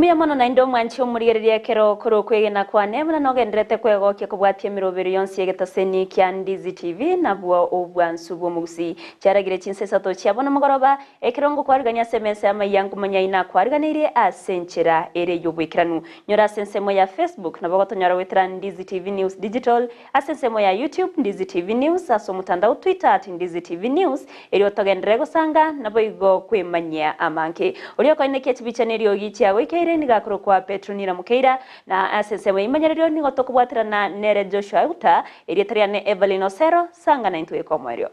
Mbuya mono naende omwanche omorigereria ekero okore okwegena kwane buna nogendererete kwegokia kobwatia emerobero yonsi y'egetaseni kia Ndizi TV nabwo obwansu bw'omogusii. Chiaragire chinsa isato chia bono mogoroba, ekero ngokwarigania ase emesa y'amaiya nkomanya inakwariganeirie ase enchera ere y'oboikeranu. Nyora ase ensemo ya Facebook nabo ogotonyora goetera Ndizi TV News Digital, Ase ensemo ya YouTube, Ndizi TV News, ase omotandao Twitter at Ndizi TV News, erio togenderere gosanga, naboigo kwemanyia amange. Oria okoenekia chibicha na eriogi chiagoikeire nigo akorokwa Petronila Mukeira, na ase ensemo y'eimanyererio nigo tokobwaterana nere Joshua Euta, erieta riane Evelyn Osero, sanga naintwe goika omoerio.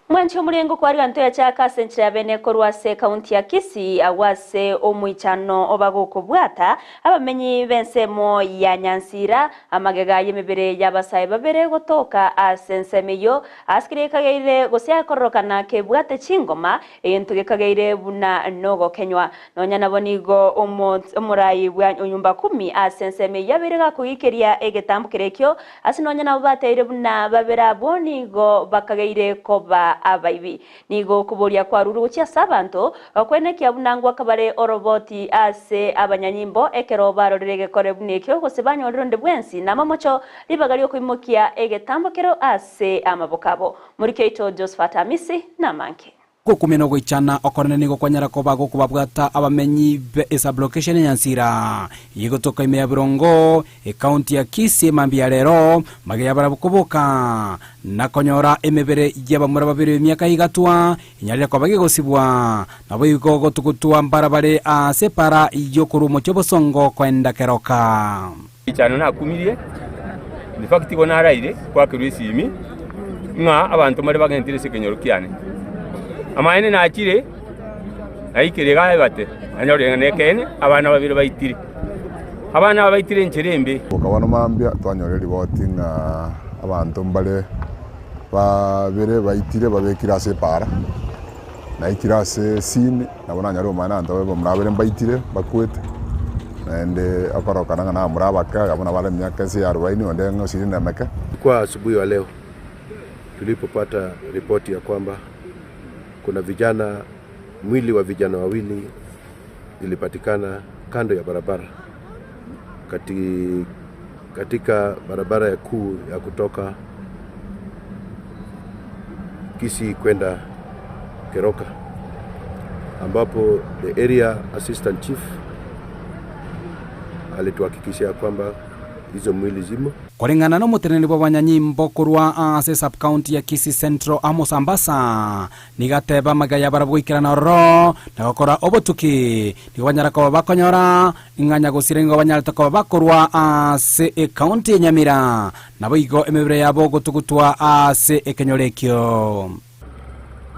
Mwanche omorengo kwariga ntoyachaka ase enchera ya bene korwa ase ekaunti ya Kisii agwo ase omoichano obagokobwata abamenyi b'ensemo ya Nyansira amagega y'emebere y'abasae babere gotoka ase ensemo eyio ase keria gekageire gose akororokana kebwate chingoma Egento gekageire buna nogokenywa. Nonya nabo nigo omorai bwa nyumba kumi ase ensemo eyio abeire gakogikeria egetambo keria ekio, ase nonya nabo bateire buna babere abwo nigo bakageire koba abaibi. Nigo okoboria kwarurwe gochia ase abanto, okwenekia buna ngwakabare oroboti ase abanyanyimbo ekero barorire egekore buna ekio, gose banyorire onde bwensi namamocho ribaga riokoimokia egetambo kero ase amaboko abo. Moriki oito Josephat Amisi namange. Gokumia na ogoichana okonene nigo kwanyara koba gokobabwata abamenyi be esublocation ya Nyansira eye egotoka ime ya Birongo, ecounty ya Kisii mambia ya rero, magega yabarabwo koboka na konyora emebere y'abamura babere b'emiaka igatwa enyarire koba gegosibwa naboigo gotugutwa mbarabare ase epara y'okorwa omochie obosongo koenda Keroka. Richano nakumirie, in fact igo naraire kwakerwa esimi ng'a abanto mbare bagentire ase ekenyoro kiane. Amaene nachire, naikire iga ebate, nanyorire ng'a nekeene abana babere baitire. Abana aba baitire enchera embe. Goika bono mambia twanyora eriboti ng'a abanto mbare babere baitire babekire ase epaara, naikire ase esini. Nabo nanyare komanya na abanto babe bamura babere mbaitire, bakwete, naende okorokana ng'a namura abake, abwo nabo bare emiaka ense ya arubaini, onde ng'a osiri na emeke. Kwa asubuhi wa leo tulipopata ripoti ya kwamba kuna vijana, mwili wa vijana wawili ilipatikana kando ya barabara kati, katika barabara ya kuu ya kutoka Kisii kwenda Keroka ambapo the area assistant chief alituhakikishia kwamba hizo mwili zimo. Koreng'ana nomoteneneri bw'abanyanyimbo korwa ase sub-county ya Kisii Central Amos Ambasa, nigo ateba amaiga y'abarabwo goikerana ororo na gokora obotuki, nigo banyara koba bakonyora ng'a nyagosira nigo banyarete koba bakorwa ase ecounty ya Nyamira, naboigo emebere yabo gotugutwa ase ekenyoro ekio.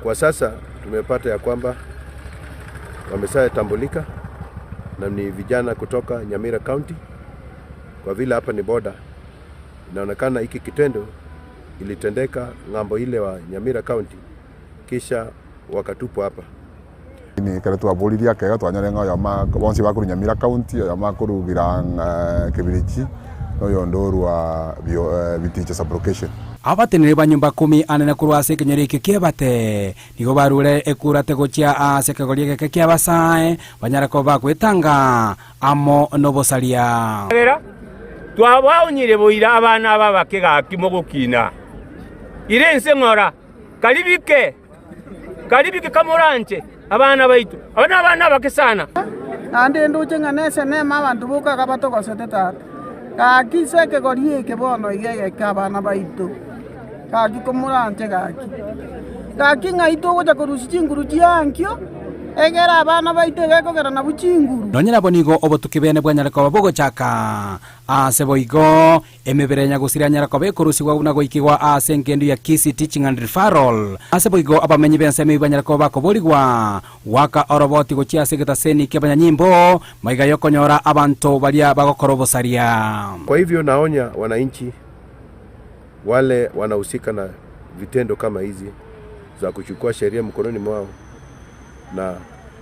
Kwa sasa tumepata ya kwamba wameshatambulika na ni vijana kutoka Nyamira County, kwa vile hapa ni boda, inaonekana hiki kitendo ilitendeka ng'ambo ile wa Nyamira County kisha wakatupwa hapa. Ekero twaboririe akega twanyora ng'a oyomo bonsi bakorwa Nyamira County, oyomo akorwa Birang'a Kebirichi, na oyonde orwa Biticha Sub-location. Abateneneri ba nyomba kumi anene korwa ase ekenyoro ekio ki'ebate nigo barure ekurate gochia ase ekegori egeke ki'abasae, banyare koba bagwetanga amo nobosaria. Ekiagera twabaonyire boira abana aba abake gaki mogokina, ire inse ng'ora, karibike. Karibike kamoranche abana baito. Aba nabana abake sana. Naende ndoche ng'a nesenema abanto boka iga batogosete tata. Gaki ase ekegori eke bono iga egeke abana baito, gaki komoranche gaki. Gaki ng'ai togocha korusia chinguru chiankio, egere abana baito iga ekogera nabwo chinguru. Nonya nabo nigo obotuki bene bwanyare koba bogochaka. Ase boigo, Emebere ya nyagusira yanyara koba ekorusigwa buna goikigwa ase engendu ya Kisii Teaching and Referral. Ase boigo abamenyi b'ensemo eyio banyare koba bakoborigwa goaka oroboti gochia ase egetaseni ki'abanyanyimbo maiga y'okonyora abanto baria bagokora obosaria. Kwa hivyo naonya wananchi wale wanahusika na vitendo kama hizi za kuchukua sheria mkononi mwao na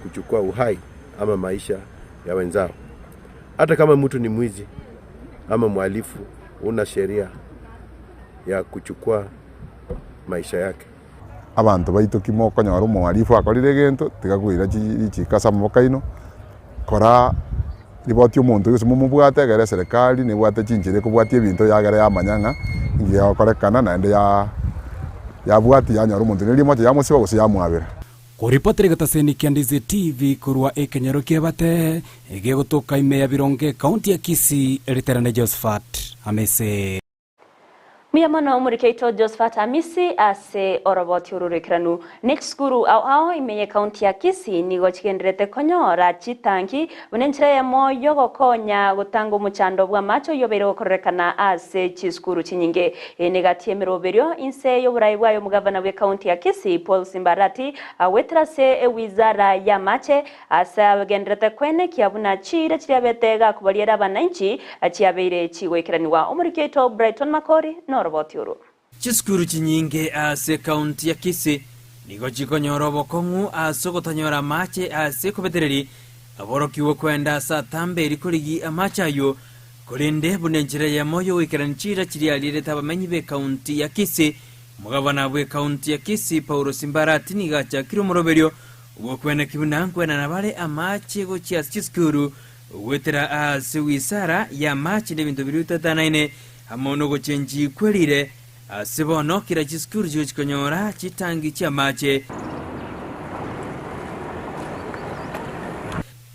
kuchukua uhai ama maisha ya wenzao. Hata kama mtu ni mwizi ama mhalifu Huna sheria ya kuchukua maisha yake. Abanto baito ki mokonyora omohalifu akorire egento, tiga koira richiko ase amaboko aino, kora riboti omonto gose momobwate egere eserekari nebwate chinchera ekobwatia ebinto yagera yamanya ng'a inki gegokorekana naende yabwatia yanyora omonto nere rimocha yamosiba gose yamwabera. Koripotera egetaseni kia Ndizi TV korwa ekenyoro ki'Ebate, egegotoka ime ya Birongo ekaunti ya Kisii, riterane Josephat Amese. Mbuya mono omoriki oito Josephat Amisi ase oroboti oru roikeranu. Ne chisukuru ao ao ime y'ecounty ya Kisii nigo chigendererete konyora chitangi buna enchera eyemo y'ogokonya gotanga omochando bw'amache oyio obeire gokororekana ase chisukuru chinyinge. Eye negati y'emeroberio inse y'oborai bwaye omogavana bw'ecounty ya Kisii Paul Simbarati agwetera ase ewizara y'amache Ase abagenderete kwenekia buna chiira chiria abete gakobariera abananchi chiabeire chigoikeranigwa. Omoriki oito Brighton Makori noroboti orwo. Chisukuru chinyinge ase ekaunti ya Kisii nigo chikonyora obokong'u ase ogotanyora amache ase ekobetereri aborokigwe kwenda ase atambe eri korigi amache ayio, korende buna enchera eyemo y'ogoikerania chiira chiria arierete abamenyi b'ekaunti ya Kisii. Omogabana bw'ekaunti ya Kisii Paulo Simbarati nigo achakire omoroberio Gokweneki buna nkwenana bare amache gochia ase chisukuru, goetera ase wisara y'amache n'ebinto biria bitatanaine, amo nogochenchi kwerire, ase bono kera chisukuru chigochi konyora chitangi chi'amache.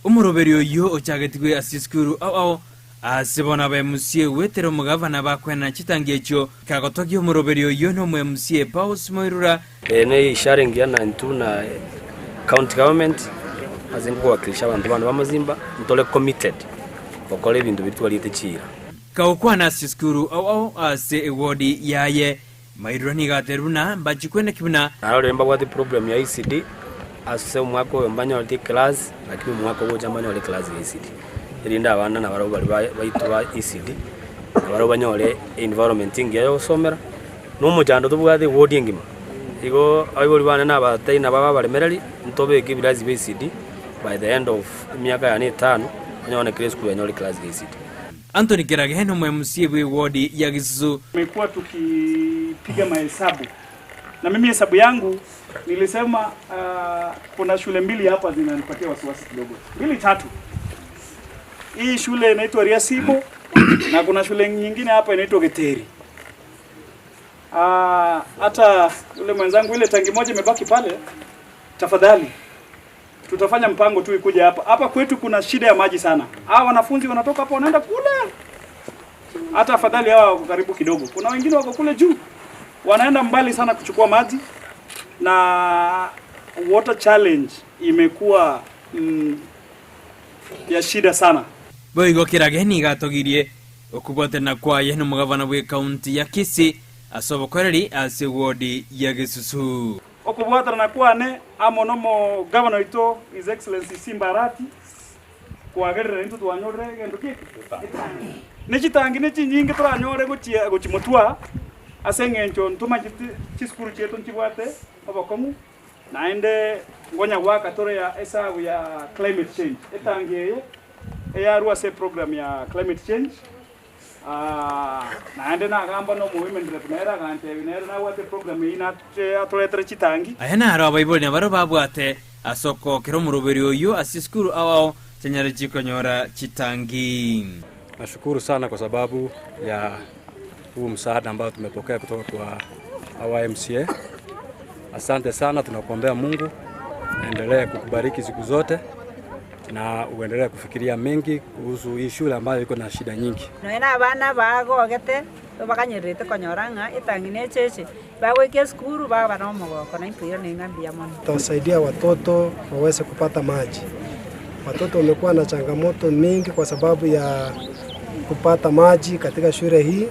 Omoroberio oyio ochagetigwe ase chisukuru ao ao, ase bono abaemusie goetera omogavana bakwenana chitangi echio. Kagotogia omoroberio oyio nomoemusie Paus Moirura. Eye ne ishara engiya na intwe buna county government ase ngowakilisha abanto bane b'amazimba ntore committed gokora ebinto biria twariete chiira. Kagokwana ase chisukuru ao ao ase ewodi yaye, Mairura nigo atebirie buna mbachikwe naki buna. Narorire mbabwate problem ya ECD ase omwaka oyo mbanyoreti eclass lakini omwaka ogocha mbanyore eclass ya ECD erinde abana nabarabwo baria baito ba ECD nabarabwo banyore environment engiya ya gosomera. Nomochando tobwate ewodi engima, igo abaibori bane na abatai nabo abaremereri, ntobeke ebirasi bia ECD by the end of emiaka yane etano, onyore kera esukuru yanyore eclass ya ECD. Anthony Kerage nomo-MC bw'ewodi ya Gisusu. Tumekuwa tukipiga mahesabu na mimi hesabu yangu nilisema uh, kuna shule mbili hapa zinanipatia wasiwasi kidogo, mbili tatu. Hii shule inaitwa Riasibo na kuna shule nyingine hapa inaitwa Geteri. Ah, hata yule mwenzangu ile tangi moja imebaki pale, tafadhali tutafanya mpango tu ikuje hapa. Hapa kwetu kuna shida ya maji sana. Hawa wanafunzi wanatoka hapa wanaenda kule. Hata afadhali hawa wako karibu kidogo. Kuna wengine wako kule juu wanaenda mbali sana kuchukua maji, na water challenge imekuwa ya shida sana. Boigo Kirage nigo atogirie Okobwatana kwaye nomogavana bw'ekaunti ya Kisii ase obokoreri ase ewodi ya Gesusu. Okobwatana kwane amo nomogavana oito His Excellency Simba Arati kwagerire intwe twanyorire egento ki etangi. Ne chitangi ne chinyinge toranyore gochia gochia motwe ase eng'encho ntomanyete chisukuru chiaito nchibwate obokong'u naende ngonya goaka tore ya esabu ya climate change. Etangi eye Eyarwa ase eprogram ya climate change, naende nagamba na omo-women rep nere agantebia nere nabwate eprogram eyio natoretere chitangi. Aya naro abaibori nabarabwo babwate ase okookera omoroberi oyio ase chisukuru ao ao chinyare chikonyora chitangi. Nashukuru sana kwa sababu ya huu msaada ambao tumepokea kutoka kwa our MCA. Asante sana, tunakuombea Mungu aendelee kukubariki siku zote na uendelee kufikiria mengi kuhusu hii shule ambayo iko na shida nyingi. Nonya na abana bagogete, bakanyererete konyora ng'a etang'ina echeche, bagoika esukuru baba nomogoko, na intwe ning'a mbuya mono. Itasaidia watoto waweze kupata maji. Watoto wamekuwa na changamoto mingi kwa sababu ya kupata maji katika shule hii,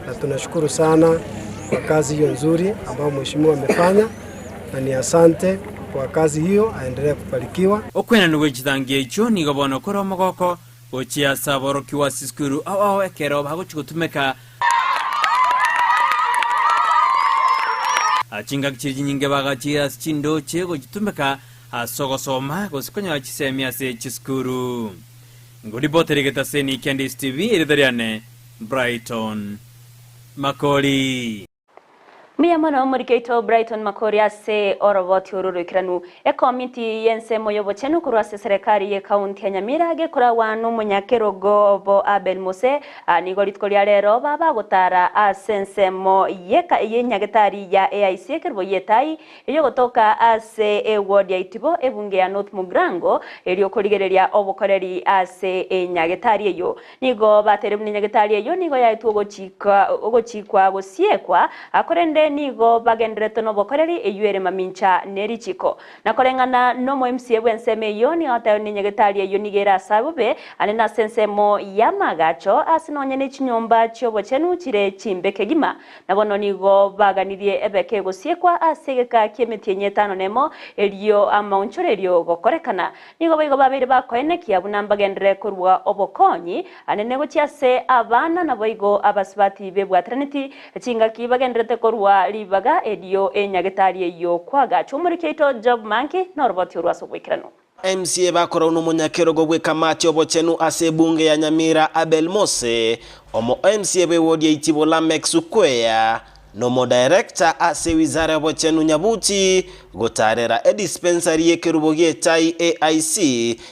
na tunashukuru sana kwa kazi hiyo nzuri ambayo mheshimiwa amefanya, na ni asante kwa kazi hiyo, aendelee kubarikiwa. Okwenanwa gwe chitangi echio nigo bono kore omogoko gochia ase aborokigwa ase chisukuru ao ao ekero bagochia gotumeka chingaki chiria chinyinge bagachia ase chindoche gochitumeka ase ogosoma gose konyora chisemi ase chisukuru. Ngoripotera egetaseni kia Ndisi TV, erieta riane. Brighton Makori. Mbuya mono omoriki oito Brighton Makori ase oroboti oru roikeranu. Ekomiti y'ensemo y'obochenu korwa ase eserekari y'ekaunti ya Nyamira gekoragwa n'omonyakerogo obo Abel Mose nigo rituko ria rero babagotara ase ensemo y'enyagetari ya AIC ekerubo y'etai Eyogotoka ase eward ya Itibo, ebunge ya North Mugirango, erio korigereria obokoreri ase enyagetari eyio. Nigo bateire buna enyagetari eyio nigo yaetwe ogochika ogochikwa gosiekwa, korende nigo bagendererete nobokoreri eyio ere mamincha ne richiko. Na koreng'ana nomo MCA bw'ensemo eyio nigo agoteeba buna enyagetari eyio nigo ere ase bobe, ande nase ensemo y'amagacho ase nonye ne chinyomba chi'obochenu chire chimbe kegima. Na bono nigo baganirie ebeke egosiekwa ase egeka ki'emetienyi etano nemo, erio amaonchorerio gokorekana. Nigo boigo babeire bakoenekia buna mbagenderere korua obokonyi anene gochia ase abana naboigo abasubati bebwataraneti chingaki bagendererete korua ribaga erio enyagetari eyio kwagachwa. Omoriki oito Job Manki noroboti orwo ase oboikeranu. MCA bakorwa nomonyakerogo bw'ekamati y'obochenu ase ebunge ya Nyamira Abel Mose, omo MCA bw'ewodi ya Itibo Lameck Sukweya, na omodirector ase ewizara y'obochenu Nyabuti gotarera edispensary y'ekerubo gi'etai AIC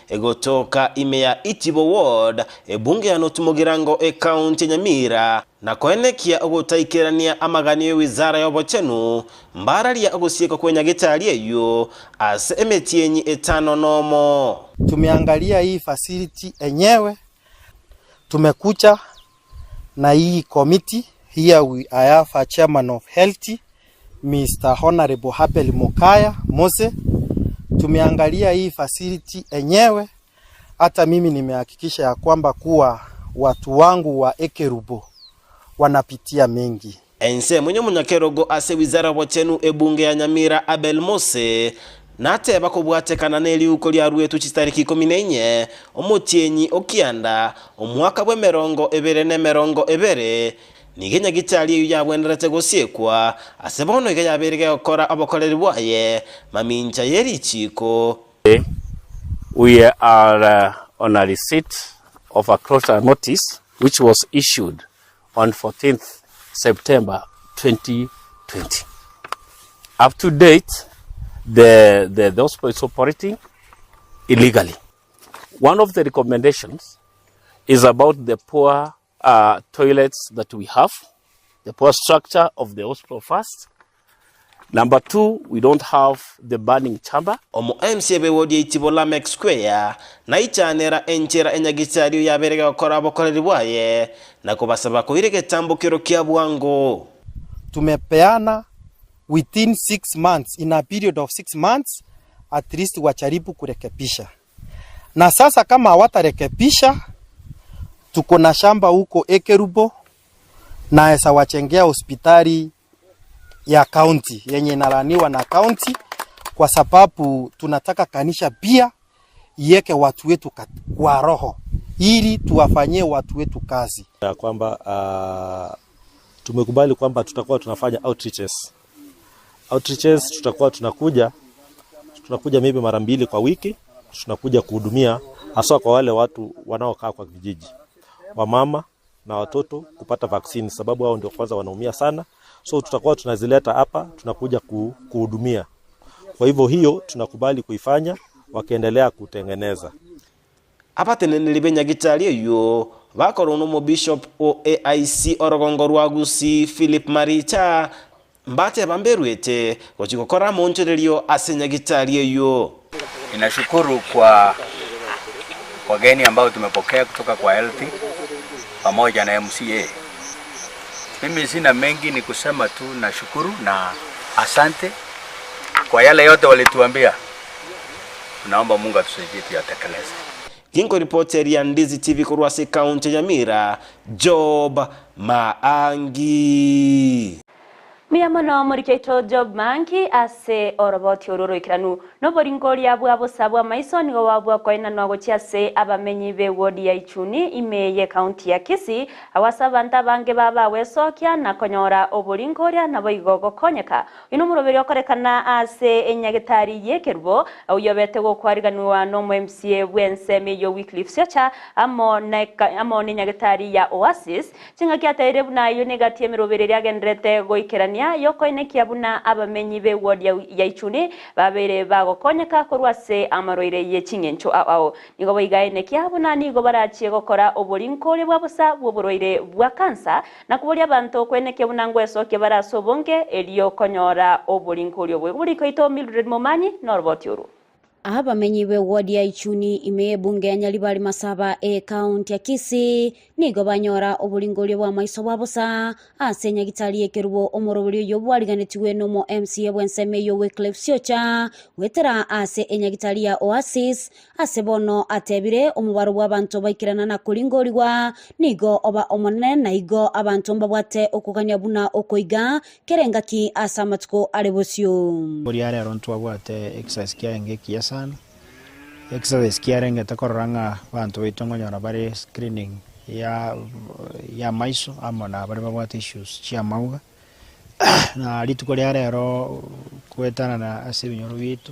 egotoka ime ya Itibo ward, ebunge ya North Mugirango ecounty ya Nyamira, na koenekia ogotaikerania amaganio y'ewizara y'obochenu Mbararia ogosiekwa kw'enyagetari eyio ase emetienyi etano nomo. Tumeangalia hii facility enyewe, tumekuja na hii committee, here we I have a chairman of health Mister Honourable Abel Mokaya Mose, tumeangalia hii facility enyewe, hata mimi nimehakikisha ya kwamba kuwa watu wangu wa Ekerubo wanapitia mengi. Ensemo y'omonyakerogo ase wizara y'obochenu ebunge ya Nyamira Abel Mose nateba kobwatekana neriuko riaruetwe chitariki ikomi na inye omotienyi o kianda omwaka bw'emerongo ebere na emerongo ebere, nigo enyagitari eyio yabwenerete gosiekwa ase bono iga yabeire gegokora obokoreri bwaye mamincha ye richiiko. We are on a receipt of a closure notice which was issued on 14th September 2020. Up to date, the, the, the hospital is operating illegally. One of the recommendations is about the poor uh, toilets that we have, the poor structure of the hospital first. Number two, we don't have the burning chamber. Omo MCA b'ewodi ya Itibo Lameck Square naichanera enchera enyagichario yaberege gokora obokoreri bwaye na kobasaba koira egetambokero kia bwango. Tumepeana within 6 months, in a period of 6 months at least wajaribu kurekebisha. Na sasa kama hawatarekebisha, tuko na shamba huko Ekerubo, naeza wajengea hospitali ya county yenye inalaniwa na county, kwa sababu tunataka kanisa pia iweke watu wetu kwa roho ili tuwafanyie watu wetu kazi. Ya kwamba tumekubali kwamba tutakuwa tunafanya outreaches. Outreaches tutakuwa tunakuja maybe mara mbili kwa wiki, tunakuja kuhudumia haswa kwa wale watu wanaokaa kwa vijiji, wamama na watoto kupata vaccine, sababu hao ndio kwanza wanaumia sana. So tutakuwa tunazileta hapa, tunakuja kuhudumia. Kwa hivyo hiyo tunakubali kuifanya wakiendelea kutengeneza. Abateneneri b'enyagitari eyio bakorwa n'omobishop o AIC orogongo rwa Gusii Philip Maricha mbateba mberwete gochia gokora amonchorerio ase enyagitari eyio. Ninashukuru kwa wageni ambao tumepokea kutoka kwa Health pamoja na MCA. Mimi sina mengi, ni kusema tu nashukuru na asante kwa yale yote walituambia. Tunaomba Mungu atusaidie tuyatekeleze. Ginkoripoteria Ndizi TV korwa ase ekaunti ya Nyamira, Job Maangi. Mbuya mono morikeito Job Manki ase oroboti oro oroikeranu. Noboringoria bwa bosa bw'amaiso nigo bwabua koenanwa gochia ase abamenyi b'ewodi ya Ichuni ime y'ecounty ya Kisii, agwo ase abanto abange babagwesokia na konyora oboringoria naboigo gokonyeka. Oyio nomoroberi okorekana ase enyagetari y'ekerubo, oyio obete gokwariganigwa nomo MCA bw'ensemo eyio Wycliffe Siocha amo amo nenyagetari ya Oasis. Chingaki ateire buna ayio negati y'emeroberi eria agendererete goikerania, y'okoenekia buna abamenyi b'eward ya Ichuni babeire bagokonyeka korwa ase amarwaire ye ching'encho ao ao. Nigo boigo aenekia buna nigo barachie gokora oborinkoria bwa bosa bw'oborwaire bwa kansa na koboria abanto koenekia buna ngwesokia bare ase obonge erio konyora oborinkoria obwo. Igo boriko oito Mildred Momanyi noroboti orwo. Abamenyi b'ewodi ya Ichuni ime y'ebunge ya Nyaribari Masaba ekaunti ya Kisii nigo banyora oboringoria bw'amaiso bwa bosa ase nyagitari y'ekerubo omoroberi oyio bwariganetigwe nomo MCA bw'ensemo eyio Wycliffe Siocha goetera ase enyagitari ya Oasis ase bono atebire omobaro bw'abanto baikerana na koringorigwa nigo oba omonene na igo abanto mbabwate okogania buna okoiga Kera engaki ase amatuko are bosio. Boria rero ntwabwate exercise kiarenge ekiya sana, exercise kiarengete korora ng'a abanto baito nkonyora bare screening ya ya amaiso amo na baria babwate issues chia amauga, na rituko ria rero goetanana ase ebinyoro biaito,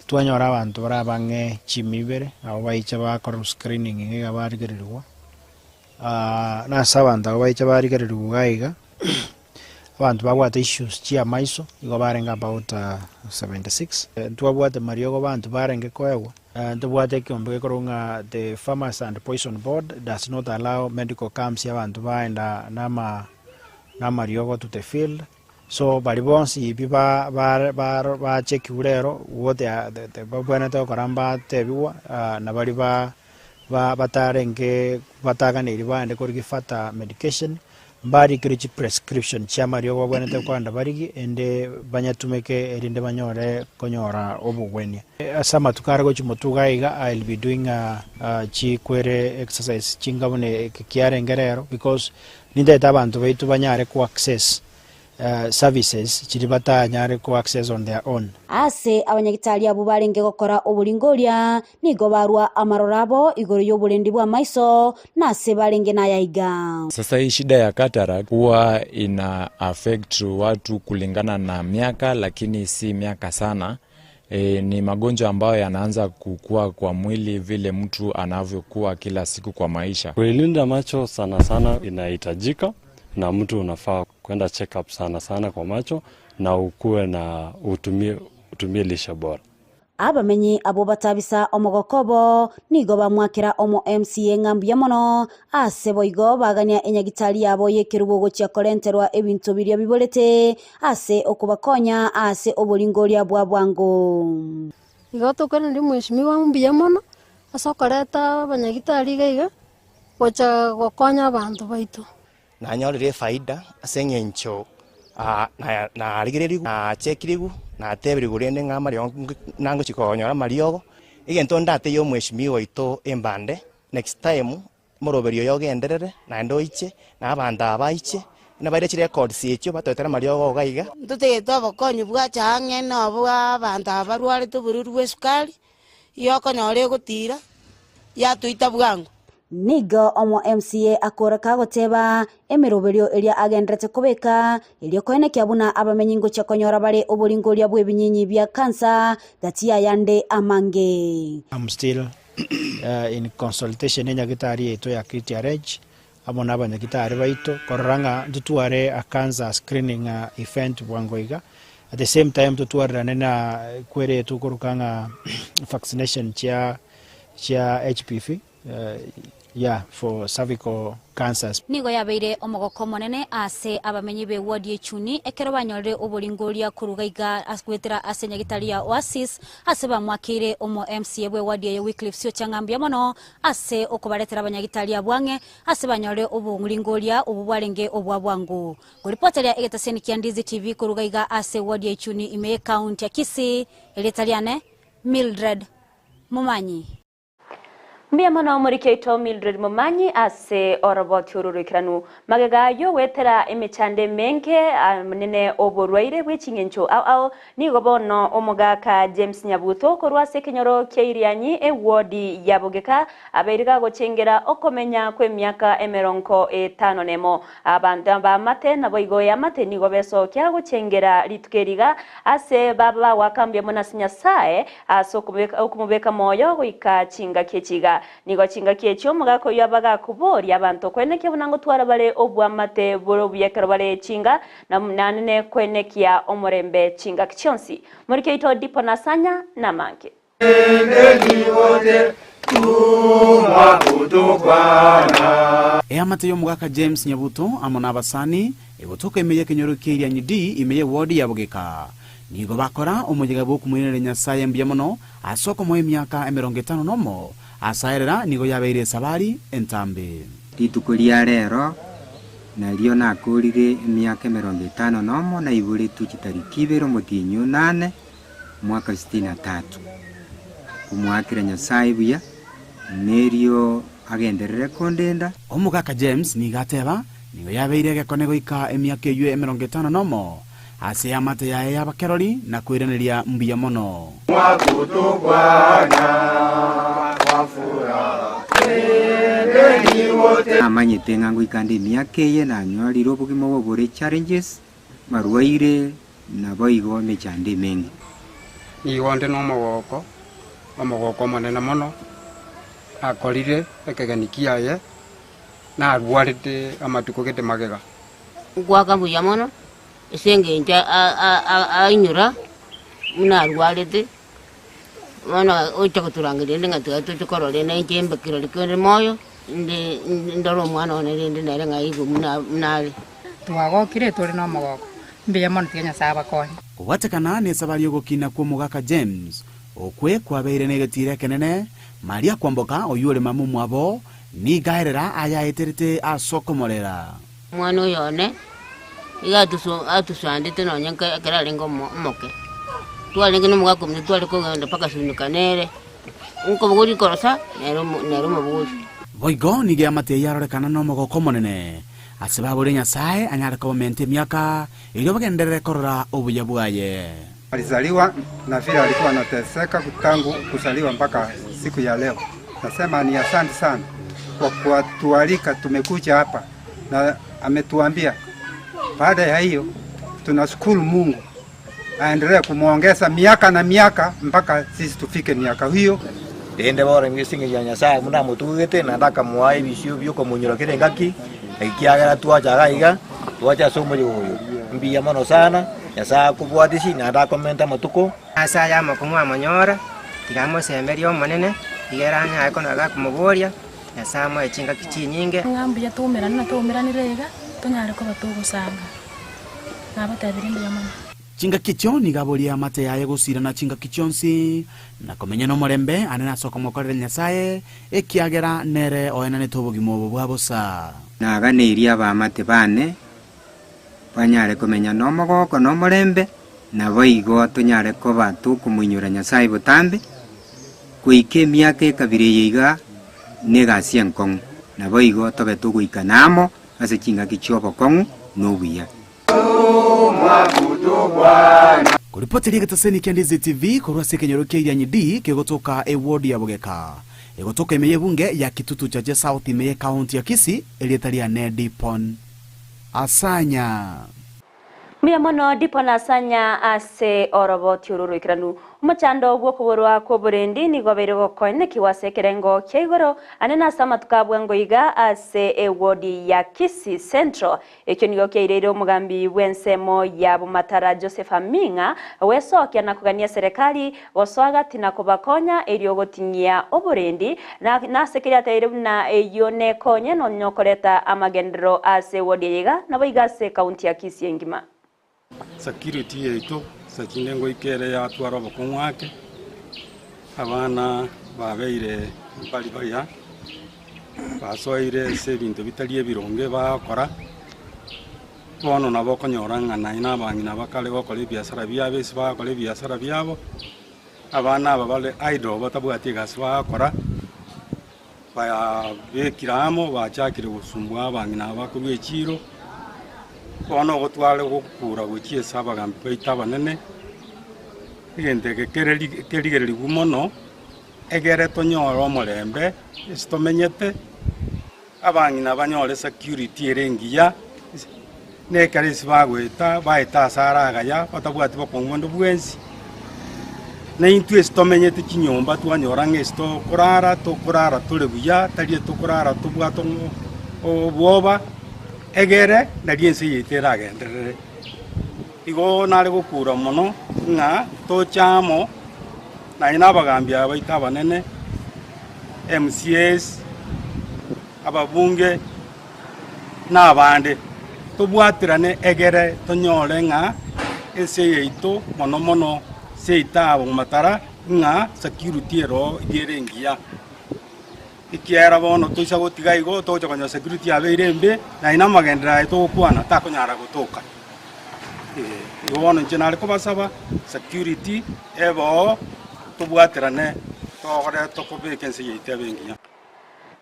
twanyora abanto bare abang'e chimi ibere, nabo baicha bakorerwa screening iga barigererigwa. Nase abanto abwo baicha barigererigwa iga iga, abanto babwate issues chia amaiso nigo barenge about 76. Ntwabwate mariogo abanto barenge koegwa, ntobwate ekeombe gekorokwa ng'a the Farmers and Poison Board does not allow medical camps abanto baenda nama namariogo to the field, so baria bonsi pi ba ba ba bachekiwu rero what they are the babwenerete gokora mbatebigwa na baria ba ba batarenge bataganeiri baende korigia further medication, mbarikire chiprescription chi'amariogo babwenerete kogenda barigie ende banyatumeke erinde banyore konyora obogwenia. Ase amatuko are gochia motwe iga iga I will be doing chikwere exercise chinga buna eke kiarenge rero because nintagete abanto baito banyare ko access services chiria batanyare ko access on their own. Ase abanyagitari abwo barenge gokora oboringoria, nigo barua amaroro abo igoro y'oborendi bw'amaiso, na ase barenge nayaiga. Sasa hii shida ya cataract huwa ina affect watu kulingana na miaka lakini si miaka sana. E, ni magonjwa ambayo yanaanza kukua kwa mwili vile mtu anavyokuwa kila siku kwa maisha. Kuilinda macho sana sana inahitajika na mtu unafaa kwenda check up sana sana kwa macho na ukuwe na utumie, utumie lishe bora. Abamenyi abwo batabisa omogoko obo nigo bamwakera omo MCA ng'a mbuya mono ase boigo bagania enyagitari yabo y'ekerubo gochia korenterwa ebinto biria biborete ase okobakonya ase oboringoria bwa bwango. Igo tokoiraneria omweshimiwa mbuya mono ase okoreta abanyagitari iga iga gocha gokonya abanto baito. Nanyorire efaida ase eng'encho narigererigwe, nachekirigwe, nateberigwe rende ng'a amariogo nangochia konyora amariogo. Egento ndatebie omweshimiwa oito embande, next time omoroberi oyo ogenderere naende oiche, na abanto aba baiche, buna baire chirecords echio batoetere amariogo iga iga. Ntotagete obokonyi bwacha ang'e na obwa abanto aba barwarete oborwaire bwa esukari, igo okonyora egotira, yatoita bwango. Nigo omo MCA akora kagoteba emeroberio eria agenderete kobeka erio koenekia buna abamenyi ngochia konyora bare oboringoria bw'ebinyinyi bia kansa gati y'ayande amange. I'm still in consultation nenyagitari yaito ya KTRH amo na abanyagitari baito korora ng'a ntotware a cancer screening event bwango iga. At the same time totwarerane na kwere tokoroka ng'a vaccination chia chia HPV yeah for cervical cancers. Nigo yabeire omogoko omonene ase abamenyi b'ewodi y'Echuni ekero banyorire oboringoria korwa gaiga goetera ase nyagitari ya Oasis ase bamwakeire omo MCA bw'ewadi eye Wycliffe Siocha ng'a mbuya mono ase okobaretera abanyagitari abwo ang'e ase banyore oboringoria obwo bwarenge obwa bwango. Koripoteria egetaseni kia Ndizi TV korwa gaiga ase ewodi ya Ichuni ime y'ecounty ya Kisii, erieta riane Mildred Momanyi. Mbuya mono omoriki oito Mildred Momanyi ase oroboti oru roikeranu. Magega ayio goetera emechando emenge nene oborwaire bwe ching'encho ao ao, nigo bono omogaka James Nyabuto korwa ase ekenyoro kia Irianyi ewodi ya Bogeka abeire gagochengera okomenya kw'emiaka emerongo etano nemo. Abanto b'amate naboigo eamate nigo besokia gochengera rituko eri iga ase baba bagoaka mbuya mono ase Nyasae ase okomobeka moyo goika chingaki echi iga. Nigo chingaki echio omogaka oyio abaga akoboria abanto koenekia buna ngotwara bare obwamate bore obuya ekero bare chinga, na naende koenekia omorembe chingaki chionsi. Morike oito Dipo Nasanya namange. Eamate y'omogaka James Nyabuto amo nabasani egotoka ime y'ekenyoro kia Irianyi D ime y'ewodi ya Bogeka. Nigo bakora omoyega bw'okomoiraneria Nyasae mbuya mono ase okomoa emiaka emerongo etano nomo, asaerera nigo yabeire esabari entambe. Rituko ria rero nario nakoorire emiaka emerongo etano nomo, naiboretwe chitariki ibere omotienyi o nane, omwaka sitini na tatu. Nkomoakera Nyasae buya, nerio agenderere kondenda. Omogaka James nigo ateba, Nigo yabeire egekone goika emiaka eyio emerongo etano nomo, Ase eamate yaye y'abakerori na koiraneria mbuya mono. Namanyete ng'a ngoika nde emiaka eye nanyorire obogima obo bore challenges, marwaire, naboigo emechando emenge. Nigo nde nomogoko, omogoko omonene mono, akorire ekegeni kiaye, narwarete amatuko gete magega. Nkwaka mbuya mono ase engencho ainyora buna arwarete, bono ocha gotorangeria rende ng'a tiga toche korora rende inche mbe kirori kende moyo, inde ndore omwana one rende nere ng'a aigwe buna buna are. Twagokire tore nomogoko, mbuya mono tiga Nyasae abakonye. Kobwatekana nesabari y'ogokina kw'omogaka James, okwe kwabeire negetiira ekenene, Maria kwamboka oyio ore mama omwabo, nigo aerera ayaeterete ase okomorera. Omwana oyo one iga atusandete nonya ekero arenge omoke. Twarenge nomogaka ominto tware kogenda mpaka sunika nere, nkobogoria rikorosa nere nere omobogori. Boigo nigo eamate eyio yarorekana nomogoko omonene, ase baborie Nyasae anyare kobamenta emiaka, erio bagenderere korora obuya bwaye. Alizaliwa na vile alikuwa anateseka tangu kuzaliwa mpaka siku ya leo. Nasema ni asante sana kwa kutualika, tumekuja hapa na ametuambia. Baada ya hiyo tunashukuru Mungu aendelee kumwongeza miaka na miaka mpaka sisi tufike miaka hiyo. Rende bono inwe ase engencho ya Nyasae buna amotugete, naende akamoa ebisio bi'okomonyora kera engaki, ekiagera twacha iga iga, twacha ase omoyega oyo. Mbuya mono sana, Nyasae akobwatisie naende akomente amatuko. Ase aya amakong'u amonyora, tiga amosemerie Omonene, iga ere anyare konya gakomoboria, Nyasae amoe chingaki chinyinge. Ng'a mbuya toumerane na twaumeranire iga, tonyare koba togosanga. Nabatebirie mbuya mono. Chingaki echio nigo aborie amate yaye gosirana chingaki chionsi, na komenya nomorembe anene ase okomokorera Nyasae, ekiagera nere oenanete obogima obo bwa bosa. Naganeirie abaamate baane banyare komenya nomogooko na omorembe, naboigo tonyare koba tokomoinyora Nyasae botambe, goika emiaka ekabira eye iga negasi enkong'u, naboigo tobe togoikana amo ase chingaki chi'obokong'u na obuya. Koripoteria egetaseni kia Ndizi TV korwa ase ekenyoro kia Irianyi D kegotoka eward ya Bogeka, egotoka ime y'ebunge ya Kitutu Chache South ime y'ecounty ya Kisii, erieta riane Dipon Asanya. Mbuya mono Dipon Asanya ase oroboti oro oroikeranu. Omochando bw'okoborwa kw'oborendi nigo obeire gokoenekigwa ase ekerengo kia igoro ane nase amatuko a bwango iga ase eward ya Kisii Central. Ekio nigo kiaireire omogambi bw'ensemo ya Bomatara Joseph Aming'a gwesokia na kogania eserekari gosoa gati na kobakonya erio gotinyia oborendi na nase keria ateire buna eyio nekonye nonya okoreta amagenderero ase ewodi eye iga naboigo ase ekaunti ya Kisii engima. Security yaito ase chinde ngoika ere yatwara obokong'u ake, abana babeire mbari baya, basoeire ase ebinto bitari ebironge bagokora, bono nabo okonyora ng'a naye na abang'ina bakare gokora ebiasara biabo ase bagokora ebiasara biabo, abana aba bare idle batabwati egasi bagokora. Babekire amo, bachakire gosumbua abang'ina aba korwa echiiro, bono ogotware gokura gochia ase abagambi baito abanene, egento eke kere kerigererigwe mono, egere tonyore omorembe ase tomenyete, abang'ina banyore security ere engiya, na ekero ase bagoeta, baete ase are agaya, batabwati bokong'u bonde bwensi. Na intwe ase tomenyete chinyomba twanyora ng'a ase tokorara, tokorara tore buya, tari tokorara tobwate obwoba, egere nari ense yaito eragenderere. Igo nare gokura mono ng'a toche amo naye na abagambi aba baito abanene, MCAs, ababunge, na abande, tobwaterane egere tonyore ng'a ense yaito mono mono seito aa Bomatara ng'a security ero iga ere engiya. Ekiagera bono toisa gotiga igo togocha konyora security yabeire embe, naye na amagenderero aye togokwana takonyara gotoka. Igo bono inche nare kobasaba security ebe oo tobwaterane togokore tokobeka ense yaito ebe engiya.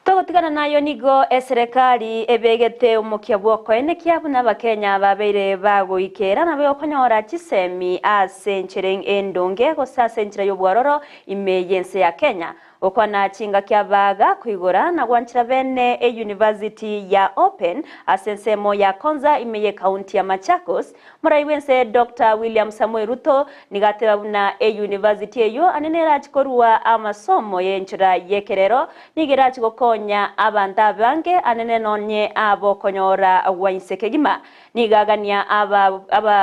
Togotigana nayo nigo eserekari ebegete omokia bw'okoenekia buna abakenya babeire bagoikera nabo okonyora chisemi ase enchera endonge gose ase enchera y'obwororo ime y'ense ya Kenya. Gokwana chingaki abaga koigora na gwanchera bene eyunivasiti ya Open ase ensemo ya Konza ime y'ekaunti ya Machakos, Morai bw'ense Doctor William Samoei Ruto nigo ateba buna eyunivasiti eyio ane nerachi korua amasomo y'enchera y'ekerero nigo erachi gokonya abanto abange anene nonye abokonyora gwa inse kegima. Nigo agania aba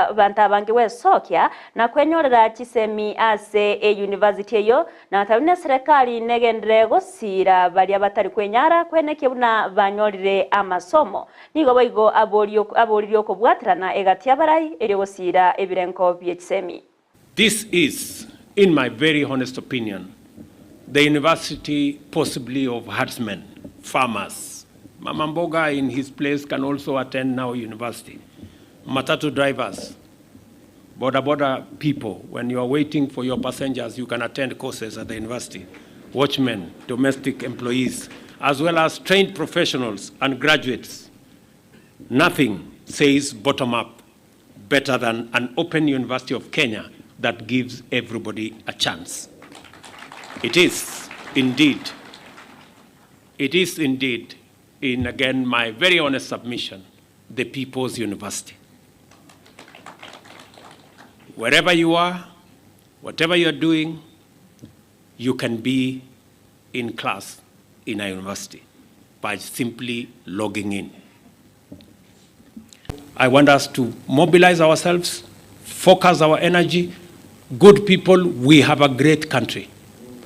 abanto abange gwesokia na kwenyorera chisemi ase eyunivasiti eyio na tari neserekari negenderere gosiira baria batari kwenyara kwenekia buna banyorire amasomo. Nigo boigo aboririe okobwaterana egati y'abarai erio gosiira ebirengo bie chisemi. This is, in my very honest opinion, the university possibly of herdsmen, farmers. Mama Mboga in his place can also attend now university. Matatu drivers, boda boda people, when you are waiting for your passengers, you can attend courses at the university. Watchmen, domestic employees, as well as trained professionals and graduates. Nothing says bottom up better than an open University of Kenya that gives everybody a chance. It is indeed, it is indeed, in again my very honest submission, the People's University. Wherever you are, whatever you are doing, you can be in class in a university by simply logging in. I want us to mobilize ourselves, focus our energy. Good people, we have a great country.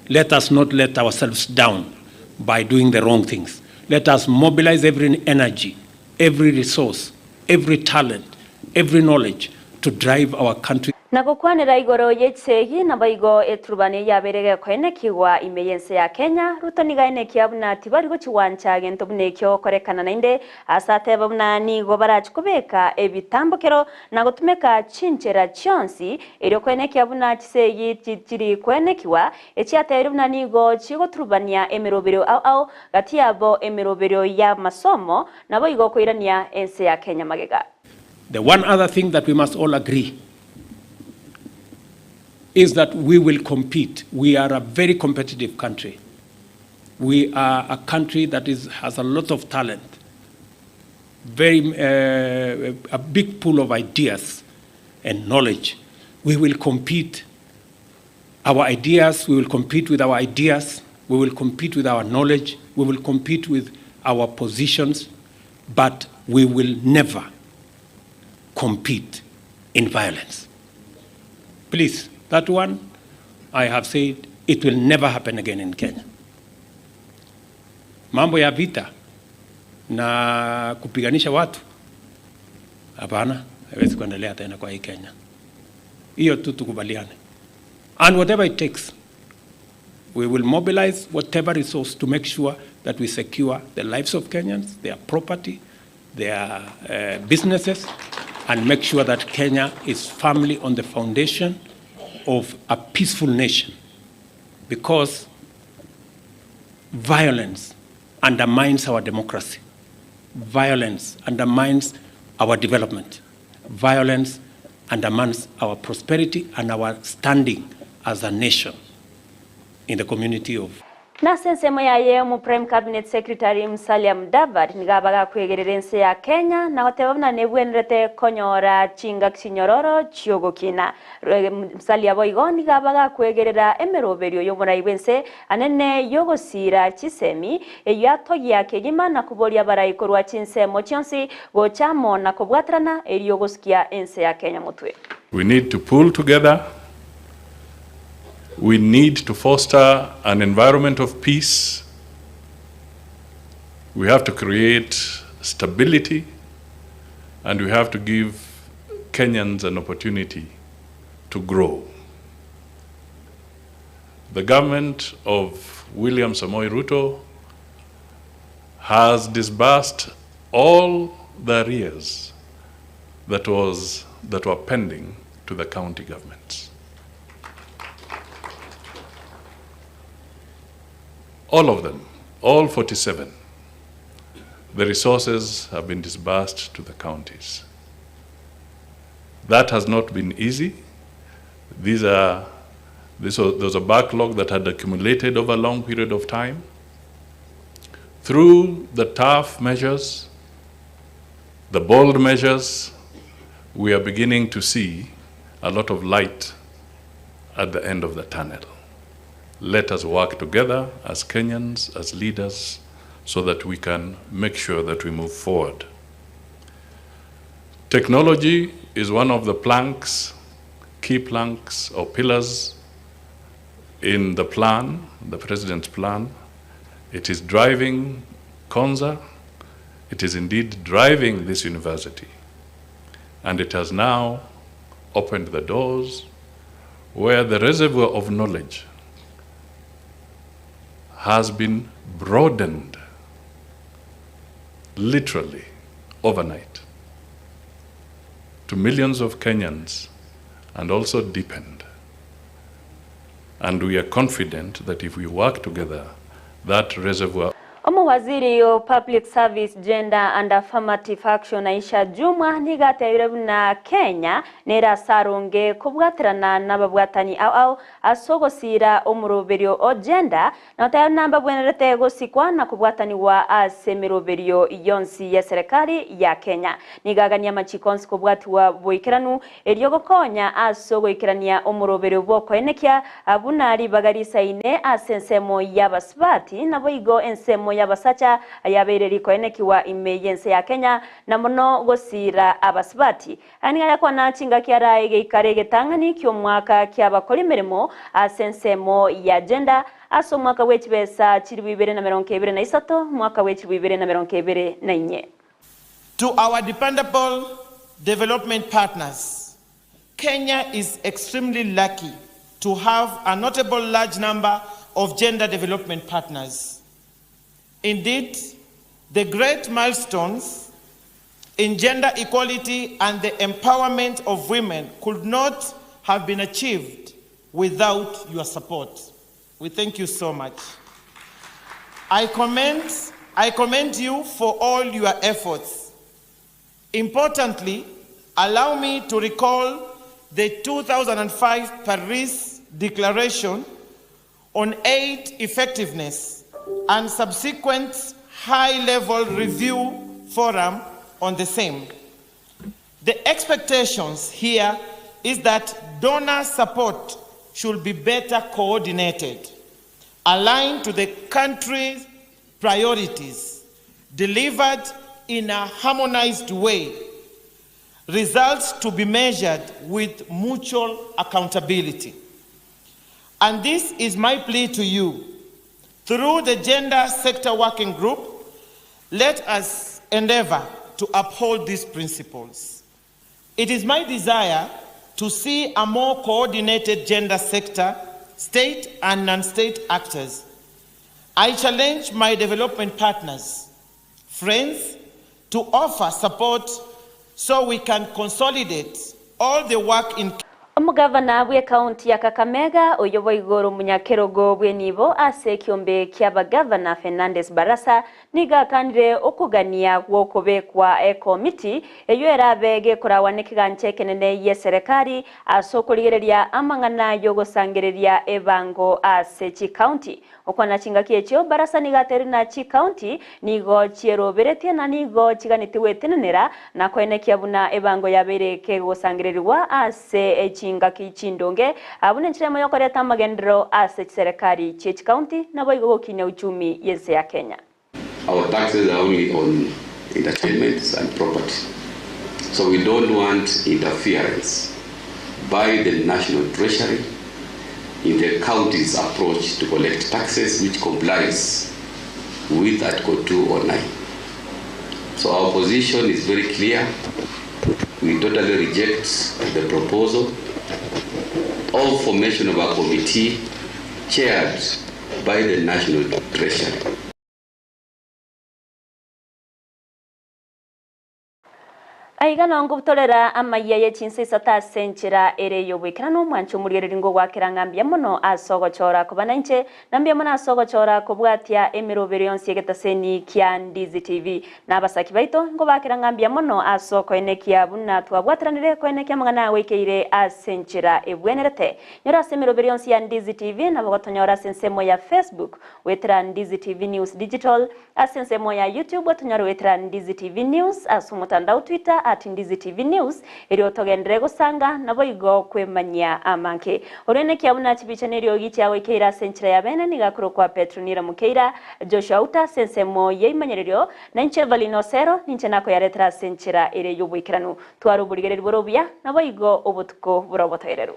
Let us not let ourselves down by doing the wrong things. Let us mobilize every energy, every resource, every talent, every knowledge to drive our country. Na gokwanera igoro ye chisegi, naboigo eturubani yabeire gekoenekigwa ime y'ense ya Kenya, Ruto nigo aenekia buna tibari gochigwancha gento buna ekio gokorekana naende ase ateba buna nigo barachi kobeka ebitambokero na gotumeka chinchera chionsi erio koenekia buna chisegi tichiri koenekigwa echiatebirie buna nigo chigoturubania emeroberio ao ao gati yabo emeroberio y'amasomo naboigo koirania ense ya Kenya magega. The one other thing that we must all agree is that we will compete. We are a very competitive country. We are a country that is, has a lot of talent, very, uh, a big pool of ideas and knowledge. We will compete our ideas, we will compete with our ideas, we will compete with our knowledge, we will compete with our positions, but we will never compete in violence. Please, that one, I have said it will never happen again in Kenya. Mambo ya vita na kupiganisha watu, hapana, haiwezi kuendelea tena kwa hii Kenya. Hiyo tu tukubaliane. And whatever it takes, we will mobilize whatever resource to make sure that we secure the lives of Kenyans, their property, their uh, businesses, and make sure that Kenya is firmly on the foundation of a peaceful nation. Because violence undermines our democracy. Violence undermines our development. Violence undermines our prosperity and our standing as a nation in the community of Nase ensemo yaye omo Prime Cabinet Secretary Musalia Mudavadi nigo aba gakwegerera ense ya Kenya na goteba buna nebwenerete konyora chingaki chinyororo chiogokina. Musalia boigo nigo aba gakwegerera emeroberio y'oborai bw'ense anene y'ogosiira chisemi eyio atogia kegima na koboria abarai korwa chinsemo chionsi gocha amo na kobwaterana erio gosukia ense ya Kenya motwe. We need to pull together, we need to foster an environment of peace, we have to create stability and we have to give Kenyans an opportunity to grow. The government of William Samoei Ruto has disbursed all the arrears that was that were pending to the county governments. All of them, all 47. The resources have been disbursed to the counties. That has not been easy. These are, this was, there was a backlog that had accumulated over a long period of time. Through the tough measures, the bold measures, we are beginning to see a lot of light at the end of the tunnel. Let us work together as Kenyans, as leaders, so that we can make sure that we move forward. Technology is one of the planks, key planks or pillars in the plan, the president's plan. It is driving Konza. It is indeed driving this university. And it has now opened the doors where the reservoir of knowledge has been broadened literally overnight to millions of Kenyans and also deepened. And we are confident that if we work together, that reservoir Omowaziri o Public Service, Gender and Affirmative Action Aisha Jumwa nigo atebire buna Kenya nere ase aronge kobwaterana nababwatani ao ao ase ogosiira omoroberio o gender na goteba buna mbabwenerete gosikwa na kobwatanigwa ase emeroberio yonsi y'eserekari ya Kenya. Nigo agania amachiko onsi kobwatiwa boikeranu erio gokonya ase ogoikerania omoroberio bw'okoenekia buna ribaga risaine ase ensemo y'abasubati naboigo ensemo y'abasacha yabeire rikoenekiwa ime y'ense ya Kenya na mono gosiira abasubati. Aya nigo ayakwana chingaki ara egeikaro egetang'ani ki'omwaka ki'abakori emeremo ase ensemo ya gender ase omwaka bw'echibesa chilifu 2023, mwaka bw'echilifu 2024. To our dependable development partners, Kenya is extremely lucky to have a notable large number of gender development partners. Indeed, the great milestones in gender equality and the empowerment of women could not have been achieved without your support. We thank you so much. I commend, I commend you for all your efforts. Importantly, allow me to recall the 2005 Paris Declaration on aid effectiveness and subsequent high level review forum on the same. The expectations here is that donor support should be better coordinated, aligned to the country's priorities, delivered in a harmonized way, results to be measured with mutual accountability. And this is my plea to you. Through the Gender Sector Working Group, let us endeavor to uphold these principles. It is my desire to see a more coordinated gender sector, state and non state actors. I challenge my development partners, friends, to offer support so we can consolidate all the work in Omogavana bw'ekaunti ya Kakamega oyio boigo ore omonyakerogo bw'enibo ase ekiombe ki'abagavana Fernandes Barasa nigo akanire okogania gw'okobekwa ekomiti eyio erabe gekoragwa nekegancha ekenene gi'eserekari ase okorigereria amang'ana y'ogosangereria ebango ase chikaunti. Okwana chingaki echio Barasa nigo atebirie na chikaunti nigo chieroberetie na nigo chiganetie gwetenenera na koenekia buna ebango yabeire kegosangererigwa ase chingaki chindonge buna enchera emo yokoreta amagenderero ase chiserekari chie chikaunti naboigo gokinia uchumi y'ense ya Kenya. Our taxes are only on entertainments and property. So we don't want interference by the National Treasury in the county's approach to collect taxes which complies with Article 209. So our position is very clear. We totally reject the proposal of formation of a committee chaired by the National Treasury. Aiga nongobutorera amayia ye chinsa isato ase enchera ere y'oboikeranu, omwanche omorigereria ngogwakera ng'a mbuya mono ase ogochora koba nainche, na mbuya mono ase ogochora kobwatia emerobero yonsi y'egetaseni kia Ndizi TV. Na abasaki baito, ngobakera ng'a mbuya mono ase okoenekia buna twabwateranire koenekia amang'ana agoikeire ase enchera ebwenerete. Nyora ase emerobero yonsi ya Ndizi TV, nabo gotonyora ase ensemo ya Facebook, goetera Ndizi TV News Digital, Ase ensemo ya YouTube tonyare goetera Ndizi TV News, ase omotandao Twitter at Ndizi TV News, erio togenderere gosanga naboigo kwemanyia amange. Orende ekiya buna chibicha na eriogi chiagoikeire ase enchera ya bene nigo akorokwa Petronila Mukeira, Joshua Outa ase ensemo y'eimanyererio, na inche Evelyn Osero ninche nakoyaretera ase enchera ere y'oboikeranu. Tware oborigereria bore obuya, naboigo obotuko bore obotoereru.